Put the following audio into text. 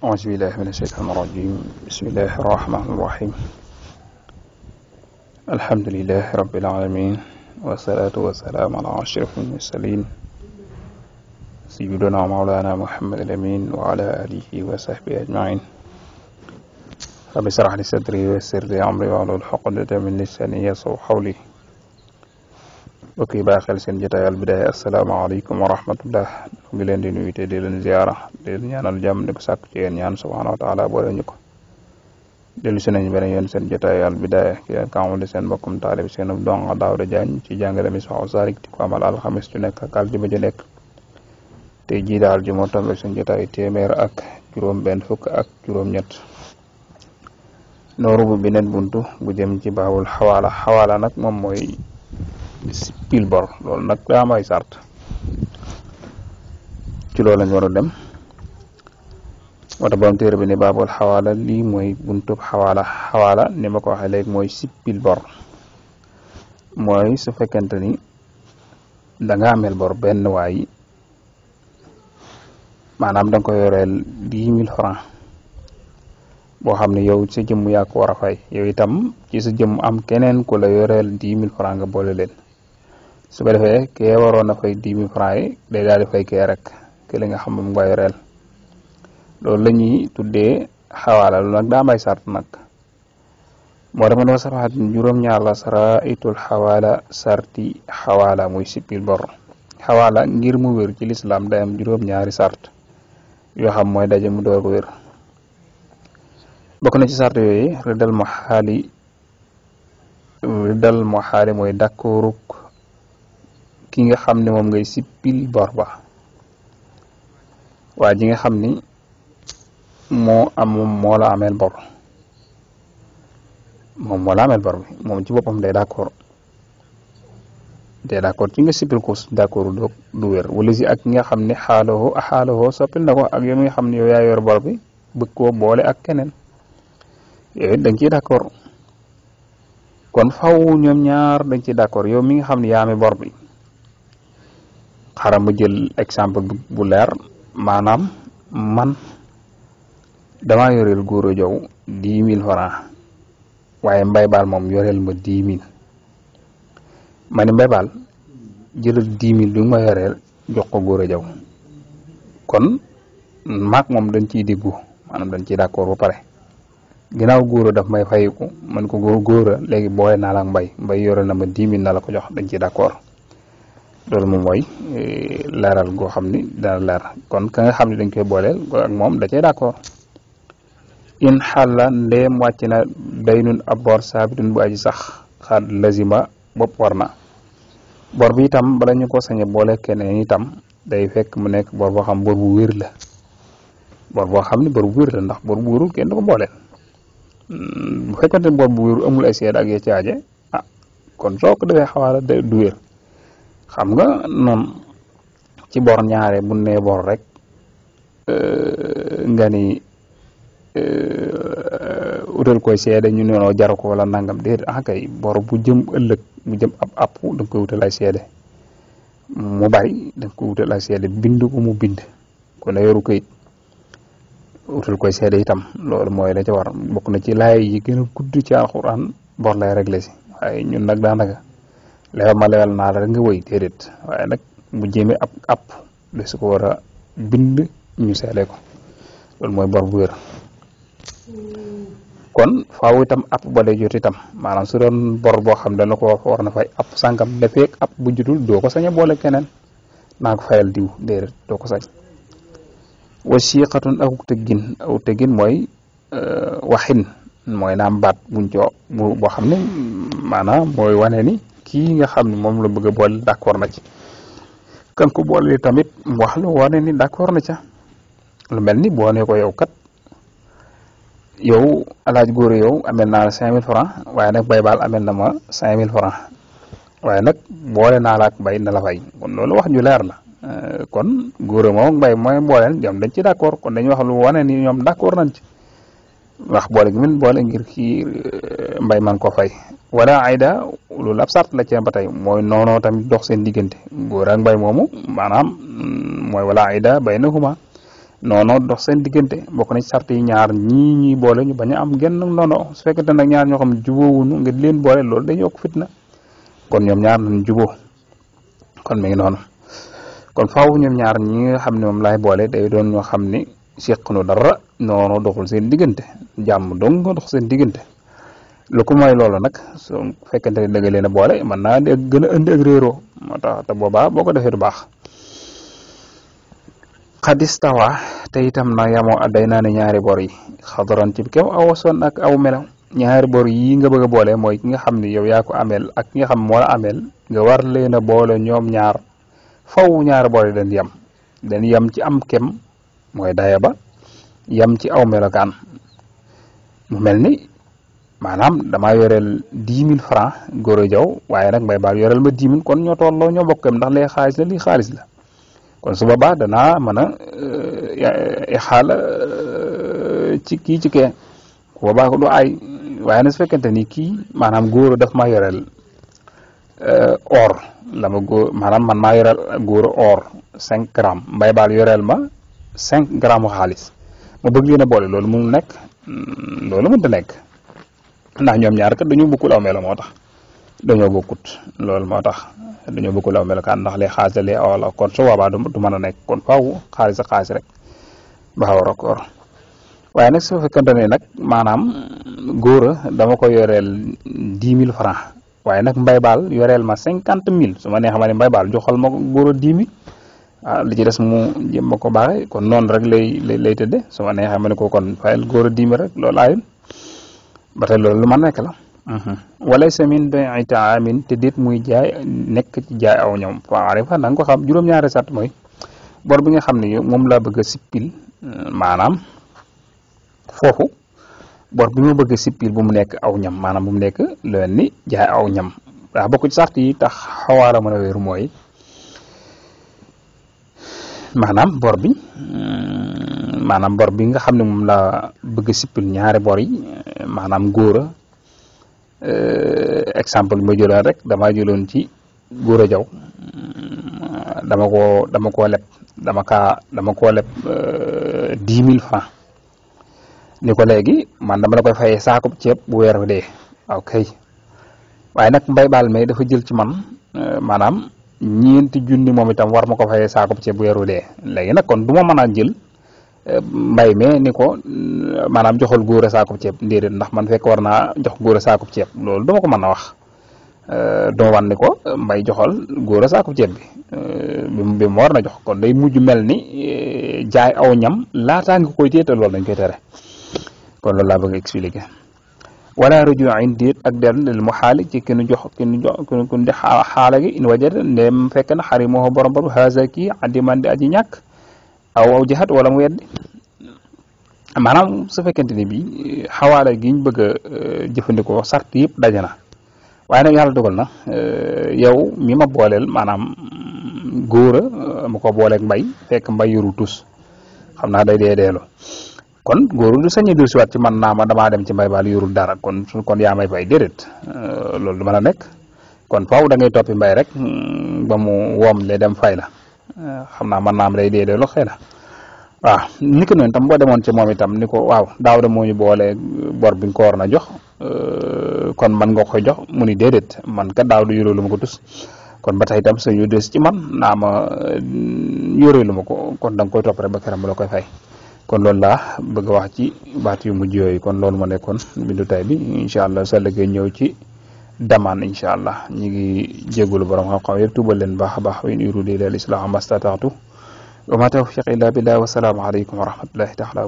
أعوذ بالله من الشيطان الرجيم بسم الله الرحمن الرحيم الحمد لله رب العالمين والصلاة والسلام على أشرف المرسلين سيدنا مولانا محمد الأمين وعلى آله وصحبه أجمعين رب اشرح لي صدري ويسر لي أمري واحلل عقدة من لساني يفقهوا قولي bokk yi bàyyi xel seen jotaay Al Bidaaya asalaamaaleykum wa rahmatullah ngi leen di nuyu te di leen ziara di leen ñaanal jàmm di ko sàkk ci yéen ñaan subhaanahu wa taala boole ñu ko dellu si nañ beneen yoon seen jotaay Al Bidaaya ki leen kaamu di seen mbokkum taalib seen donga Daawda Jaañ ci jàngale mi Misbaahu Salik di ko amal alxames ju nekk ak aljuma ju nekk te jii daal ju moo tombe seen jotaay téeméer ak juróom benn fukk ak juróom ñett nooru bu beneen buntu bu jëm ci baabul xawaala nag moom mooy pil bor loolu nag daa am ay sart ci loolu lañ war a dem moo tax borom téere bi ne baabul xawaala lii mooy buntub xawaala ni ma ko waxee léegi mooy sippil bor mooy su fekkente ni da nga amel bor benn waay maanaam da nga ko yoreel 10 000 francs boo xam ne yow sa jëmm yaa ko war a fay yow itam ci sa jëmm am keneen ku la yoreel 10 000 francs nga boole leen su ko defee kee waroon a fay 10 000 francs yi day daal di fay kee rek ke li nga xam moom nga yoreel loolu la ñuy tuddee xawaala loolu nag daa may sart nag moo dama no safaat juróom-ñaar la saraitul xawaala sarti xawaala muy sippil bor xawaala ngir mu wér ci lislaam day am juróom-ñaari sart yoo xam mooy daje mu door ko wér bokk na ci sart yooyu ridal mo xaali mooy d'accorduk ki nga xam ne moom ngay sippil bor ba waa ji nga xam ni moo la ameel bor moo la ameel bor bi moom ci boppam day d'accord ci nga sippil ko d'accord du wér wala si ak nga xam ne xaaloo soppil na ko ak yow mi nga xam ne yow yaa yor bor bi bëgg koo boole ak keneen yooyu dañ ciy d'accord kon faw ñoom ñaar dañ ciy d'accord yow mi nga xam ne yaa amee bor bi xaram ma jël exemple bu leer maanaam man damaa yoreel góor a jow 10 000 francs waaye mbay baal moom yoreel ma 10 000 ma ne mbay baal jëlal 10 000 bi ma yoreel jox ko góor a jow kon maak moom dañ ciy déggu maanaam dañ ciy d'accord ba pare ginnaaw góor a daf may fayiku man ko góor a léegi boole naa la ak mbay yoreel na ma 10 000 na la ko jox dañ ciy d'accord loolu moom mooy leeral goo xam ni dana leer kon ka nga xam ne dañ koy booleel ak moom da cay d'accord in xalla ndeem wàcc na daynun ab bor saabitun bu aji sax xaad lazima bopp war na bor bi itam bala ñu ko sañe boole keneen itam day fekk mu nekk bor boo xam bor bu wér la bor boo xam ne bor bu wér la ndax bor bu wérul kenn du ko booleel bu fekkante bor bu wéru amul ay seede ak ya caaje kon soo ko defee xawaala du wér xam nga noonu ci bor ñaare bu nee bor rek nga ni utal koy seede ñu ne noo jaru ko wala nangam déedéet kay bor bu jëm ëllëg mu jëm ab da nga koy wutal ay seede mu bari da nga koy wutal ay seede bind ko mu bind ko ne yoru kayit utal koy seede itam loolu mooy la ca war bokk na ci laay yi gën a gudd ci alxuraan bor lay réglé si waaye ñun nag daanaka lewal ma lewal naa la rek nga wëy déedéet waaye nag bu jéemee ab de su ko war a bind ñu seede ko loolu mooy bor bu wér kon faaw itam app ba lay jot itam maanaam su doon bor boo xam dana ko war na fay app sàngam defeek app bu jutul doo ko sañ a boole keneen naa ko fayal diw déedéet doo ko sañ wasiqatun aw tëggin mooy waxin mooy naam baat buñ coo boo xam ne maanaam mooy wane ni kii nga xam ne moom la bëgg a boole d'accord na ci kan ko boole tamit wax lu wane ni d'accord na ca lu mel ni boo ne ko yow kat yow alaaj góor yow amel naa la 5 000 francs waaye nag bay baal amel na ma 5 000 francs waaye nag boole naa la ak mbay na la fay kon loolu wax ju leer la kon góor moom ak mbay mooy booleel ñoom dañ ci d'accord kon dañuy wax lu wane ni ñoom d'accord nañ ci wax boole gi min boole ngir kii mbay man ko fay wala ayda loolu ab sart la ci ba tey mooy noonoo tamit dox seen diggante góor ak mbay moomu maanaam mooy wala ayda baynahuma nono dox seen diggante bokk na ci sart yi ñaar ñii ñuy boole ñu bañ a am genn nono su fekkente nag ñaar ñoo xam ne jubóowuñu nga di leen boole loolu day yokk fitna kon ñoom ñaar nañ jubóo kon mi ngi noonu kon faaw ñoom ñaar ñi nga xam ne moom laay boole day doon ñoo xam ni seqnu dara noonu doxul seen diggante jàmm dong nga dox seen diggante lu ko mooy loolu nag su fekkente ne da nga leen a boole mën naa gën a indi ak réeroo moo tax te boobaa boo ko defee du baax xadistawa te itam na yamoo day naa ne ñaari bor yi xadaran ci kew aw son ak aw melaw ñaari bor yi nga bëgg a boole mooy ki nga xam ne yow yaa ko ameel ak ki nga xam moo la ameel nga war leen a boole ñoom ñaar faw ñaari bor yi dañ yem ci am kem mooy daya ba yem ci aw melokaan mu mel ni maanaam damaa yoreel 10 000 francs Gora Diaw waaye nag Mbaye Baal yoreel ma 10 000 kon ñoo tolloo ñoo bokk kem ndax lee xaalis la lii xaalis la kon su boobaa danaa mën a xaala ci kii ci kee boobaa du ay waaye nag su fekkente ni kii maanaam Gora daf maa yoreel or la ma maanaam man maa yoreel Gora or 5 grammes Mbaye Baal yoreel ma 5 grammes xaalis ma bëgg leen a boole loolu mënul nekk loolu mënta nekk ndax ñoom ñaar kat dañoo bokkul aw melo moo tax dañoo bokkut loolu moo tax dañoo bokkul aw melokaan ndax lee xaalis la lee aw la kon su boobaa du mën a nekk kon faaw xaalis a xaalis rek ba xaw a rokkoor waaye nag su fekkente ne nag maanaam Gora dama ko yoreel 10 000 francs waaye nag Mbaye Baal yoreel ma 50 000 su ma neexee ma ne Mbaye Baal joxal ma Gora 10 000 li ci des mu jéem ma ko baaxee kon noonu rek lay tëdde su ma neexee ma ne ko kon fayal Gora 10 000 rek loolu aayul ba tey loolu lu ma nekk la walay samin bay taamin te déet muy jaay nekk ci jaay aw ñoom faarifa na nga ko xam juróom-ñaari sat mooy bor bi nga xam ne moom laa bëgg a sippil maanaam foofu bor bi ma bëgg a sippil bu mu nekk aw ñam maanaam bu mu nekk lu mel ni jaay aw ñam ndax bokk ci sart yi tax xawaala mën a wéeru mooy maanaam bor bi nga xam ne moom la bëgg sippil ñaari bor yi maanaam Gora exemple bi ma jëloon rek damaa jëloon ci Gora Diaw dama koo leb 10 000 francs ni ko léegi man dama la koy fayee saakub ceeb bu weer wi dee ok waaye nag Mbaye Baal may dafa jël ci man maanaam ñeenti junni moom itam war ma ko fayee saakub ceeb bu weer wi dee léegi nag kon du ma mën a jël Mbaye me ni ko maanaam joxal Gora saakub ceeb ndéedéet ndax man fekk war naa jox Gora saakub ceeb loolu duma ko mën a wax duma wan ni ko Mbaye joxal Gora saakub ceeb bi mu war na jox kon day mujj mel ni jaay aw ñam laataa nga koy téye te loolu dañ koy tere kon loolu laa bëgg a expliquer wala rujuin déet ak del lil mu xaali ci ki nu jox kun di xaala gi in wajada ndem fekk na xari moo borom baru haza kii addiman di aji ñàkk aw jaxat wala mu weddi maanaam su fekkente ni bi xawaala gi ñu bëgg a jëfandikoo sart yëpp daje na waaye nag yàlla dogal na yow mi ma booleel maanaam Gora ma ko booleeg Mbaye fekk Mbaye yoru tus xam naa day deelu kon Gora du sañe du siwaat ci man naa ma damaa dem ci Mbaye Baal yorul dara kon yaa may fay déedéet loolu du mën a nekk kon faaw da ngay toppi Mbaye rek ba mu woom le dem fay la xam naa man naam day deelu xëy na waaw ni ko noonu tam boo demoon ci moom itam ni ko waaw daaw da moo ñu boole bor bi nga ko war na jox kon man nga koy jox mu ni déedéet man kat daaw du yoree lu ma ko tus kon ba tey itam sa yu des ci man naa ma yoree lu ma ko kon da nga koy topp rek ba keram ba la koy fay kon loolu laa bëgg a wax ci baat yu mujj yooyu kon loolu ma nekkoon bindu tay bi incha allah sa liggéey ñëw ci damaan incha allah ñu ngi jégalu borom xam-xam yëpp tuubal leen baax a baax wa in uriidu illa al-islaaha mastataatu wa ma tawfiqi illa billah wa salaamu aleykum wa rahmatullahi taala